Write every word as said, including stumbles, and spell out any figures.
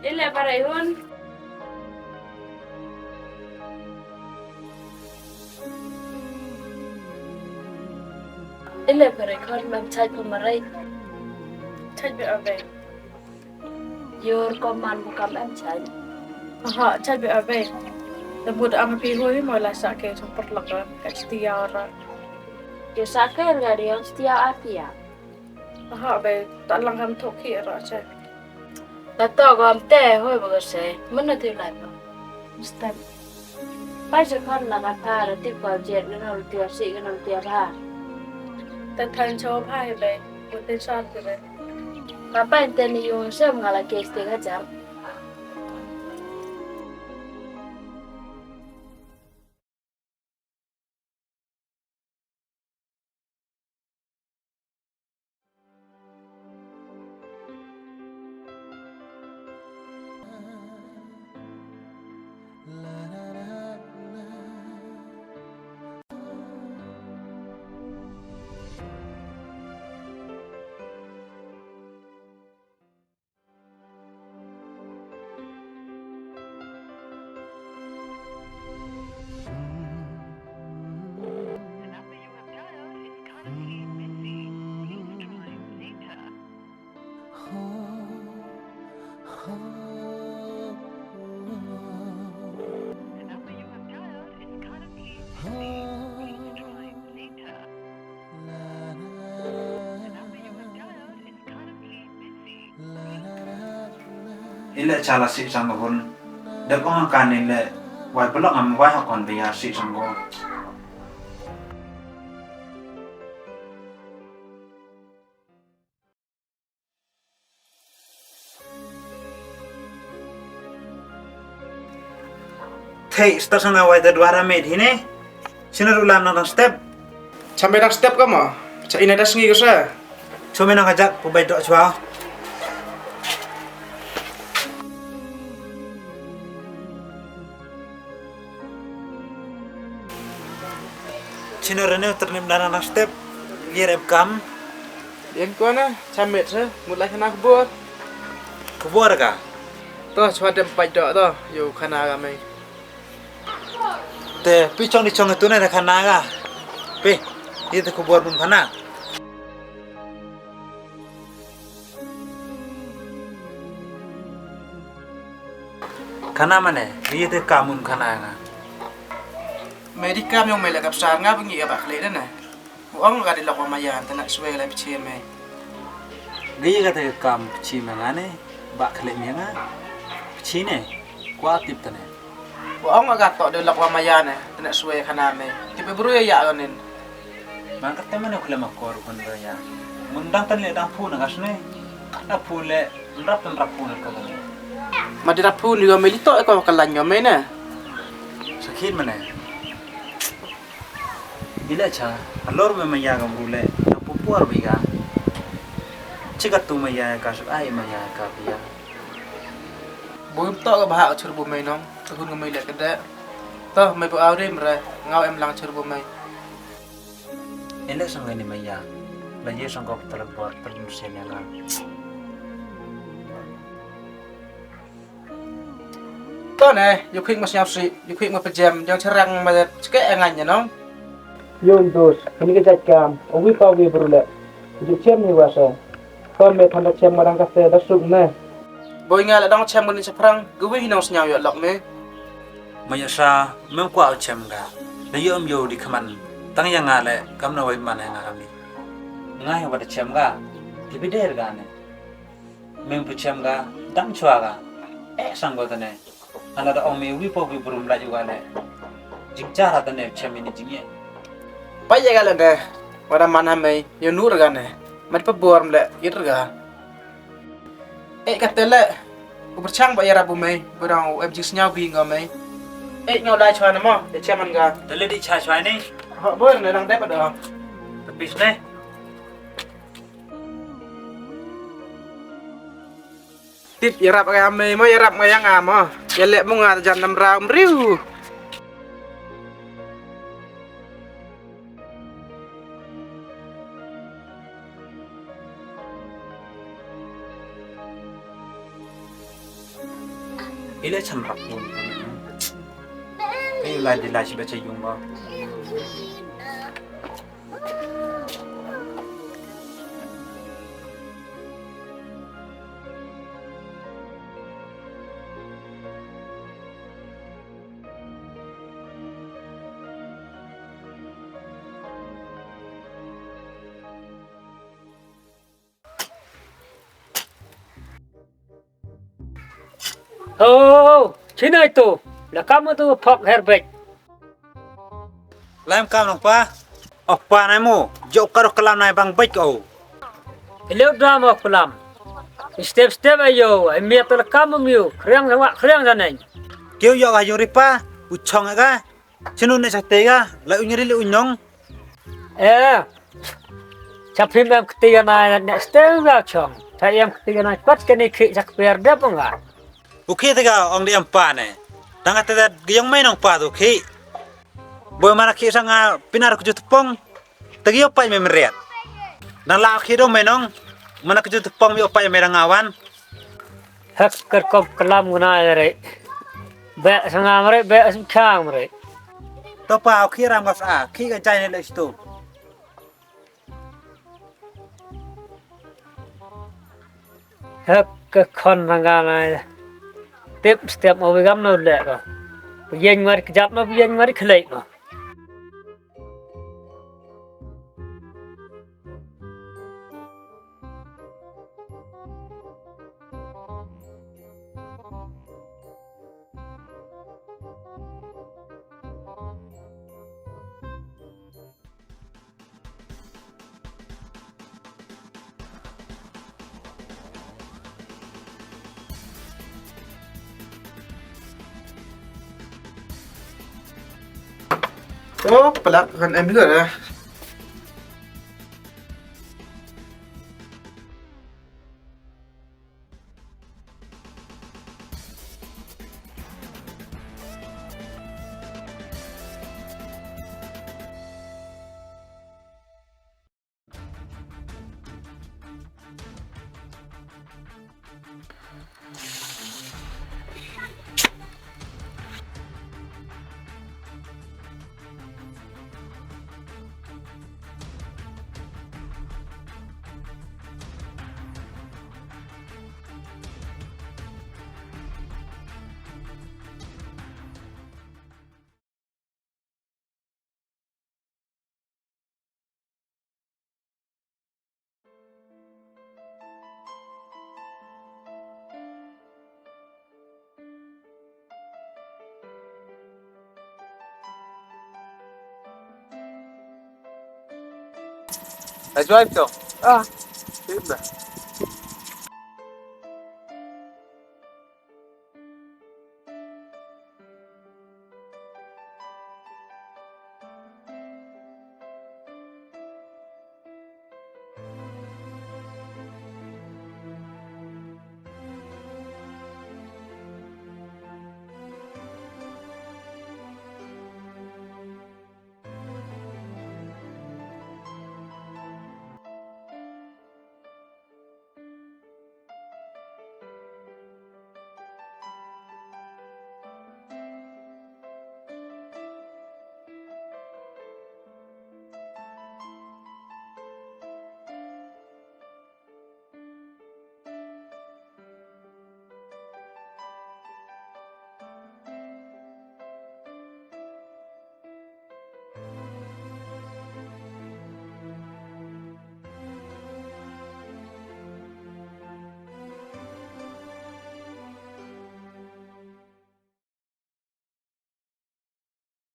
Ile pare hun. Ile pare khon mam chait pha marai. Chait be abe. Yor ko man bu kam em chait. Aha, chait be abe. Da bud am pi hui mo la sa ke song per lak ka stia ra. Ke sa ke ga di stia atia. Aha, be, ta lang kam thok ki ra che. Ta to gam te hoi ba se. Mana ti lai ba. Step. Pai se khon na ka tha ra tip ka jet na nol tia si ka nol tia ba. Ta than cho ba he be. Ko te sa ke be. Ka pai te ni yung sem ngala ke ste ka jam. Ile cha la sih sang hun. Dep ong ka ni le. Wai pelok ngam wai hakon biar sih sang ko. Thei, star sana wai ta dwara met hine. Sina ru lam nang step. Chambe nang step ka ma. Cha ina das ngi ko sa. Chome nang ajak pu bai dok chwa. Chino rene ternim dana nang step. Yer em kam. Yen ko na, chamet sa, mut lai khana khubor. Khubor ka? To, chwa dem pai dok to, yo khana ka mei. Te, pi chong di chong tu na khana ka. Pi, ye te khubor mun khana. Khana mane, ye te ka mun khana ka. Mei di kam yong mei la kap sar nga bengi ka ba khle na. U ong ka di lok wa maya, te na swe la pchi mei. Gaya ka te kam pchi ma nga ne, ba khle mi nga. Pchi ne, kwa tip te ne. U ong ka to de lok wa maya ne, te na swe khana mei. Tip e bru ya ya nin. Mang ka te mane khle ma kor kun ba ya. Mun dang te le dang phu na ka sne. Ka phu le, rap tan rap phu na ka ba ne. Ma di rap phu ni yo mei li to e ko ka lan yo mei ne. Sakit mane. Ile cha, alor me maya ka bru le, na pu puar bi ka. Chika tu maya ka suk ai maya ka pia. Buim to ka bha chur bu mei nong, tuhun ka mei le ka de. To, mei bu au rim re, ngau em lang chur bu mei. Ile sang ni maya, la ye sang ko talak bor, talak musim ya nga. To ne, yu khik ma sñiaw si, yu khik ma pejem, jong cherang ma chke e ngan ya nong. Yo i dos, kani ka jait kam, o wi pa wi bru le. Ju chem ni wa sa. Ton me than da chem ma dang ka te da suk ne. Boi nga le dang chem kani chaprang, ka wi hi nong sñiaw yo lok me. Ma ya sa, mem kwa o chem ka. Da yo em yo di khaman. Tang ya nga le, kam na wai man ya nga kam ni. Nga ya wa da chem ka. Ti bi der ka ne. Mem pu chem ka, dang chwa ka. Eh, sang ko tane. Ana da ong me wi po wi brum la ju ka ne. Jing chara tane chem ini jing ye. Pa ye ka le ne. Wada man ha mei, yo nur ka ne. Mat pa bor mle, ir ka. Eh, ka te le. U berchang ba ya rabu mei, berang u em jing sñiaw bi nga mei. Eh, ngau lai chwa na mo, de chem an ka. Te le di cha chwa ni. Ha, bor ne dang de pa da. Tapis ne. Tip, yarap nga mei mo, yarap nga ya nga mo. Ya le mo nga jan nam rau mriu. Ile chan rap bun. Kayu lai di lai chiba cha yung ba. Ho, chinai tu, la kam tu phok her bek. Lem kam nong pa. Ok pa nai mo, jo ka rok kalam nai bang bek o. Hello drama kalam. Step step ayo, ai miat la kam miu, kriang wa kriang da nai. Keu yo ayo ripa, u chong ga. Chinu ne sa te ga, la u nyari le u nyong. Eh, cha phim em kti ga nai ne step ga chong. Cha em kti ga nai pat kani khi cha kper de pang ga. U khi te ga ong di em pa ne. Tang te da gi yong mai nong pa tu khi. Boi mana khi sang a pinar ku ju tepong. Te gi yo pai me meriat. Nang la khi do mai nong. Mana ku ju tepong mi yo pai me rang awan. Hek ker kom kalam guna ya re. Be sanga mre, be sim khang mre. To pa u khi ram ga sa, khi ga jai ne le stu. Hek ka khon ranga nai. Tip step mo wi gam no le ko. Yeng mari kjat mo, yeng mari khlei mo. Oh, pelak kan em juga dah. Ajoy to. Ah. Sip na.